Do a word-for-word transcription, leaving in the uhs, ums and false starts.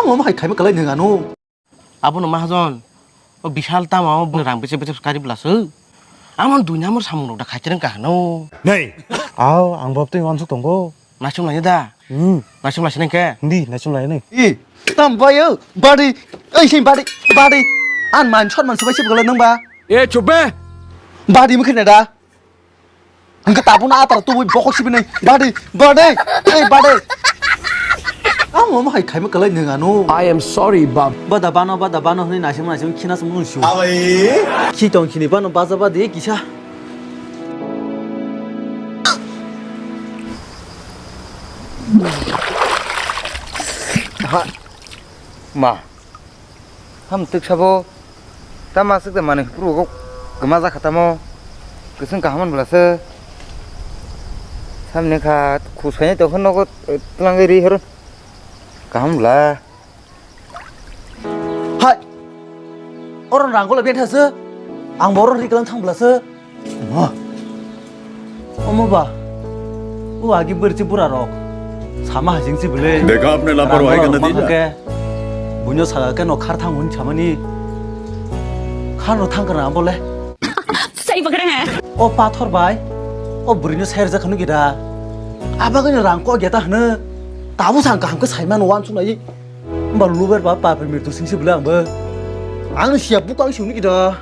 Ang omo hai khaima kwlai nwng ano. Abono mahajon, o Bishal tama o rang bese bese kari bwlaswk. Amon dui number samung rok da khaitwrwng kahano. Nei. Aw, ang bob twi wansuk tongo. Naisum lai da. Hmm. Naisum lai sinai khe. Hindi, naisum lai nai. I, tam bayo, badi, ei sin badi, badi. An man shot man sabai sibgala nang ba. E, chup be. Badi mukhe na da. Hingke tabuk no atar tubui bokhok sibini badi, badi, ei badi. Ang omo hai khaima kwlai nwng ano. I am sorry, Bob. Bada bano, bada bano hwnwi naising naising khina sung nung su. Abai. Khi tong khini bano baja badi kisa. Ha. Ma. Ham twk sabo. Tama swk da manwi phuru go kwma jakha tamo. Kwchwng kaham bwla se. Samni kha khus khainai tongkha nogo twlangwi ri horo. Kaham bwla. Hai. Oro rang gola bentha se. Ang boro ri klang thang bwla se. Omo. Omo ba. O agi bwrchi bura rok. Sama hajing si bwle. Dekha apne laparwahi ka natija. Buino saga ke no khar thang hun chamani. Khar no thang kana bole. Sai bakrang ha. O pathor bai. O bwrino sair ja khanu gida. Abagani rang ko geta hne. Tabu sang kaham ke saimano wan sunai. Ba luber ba papri mirtu sing si bwle ang bo. Ang siya bukang suni gida.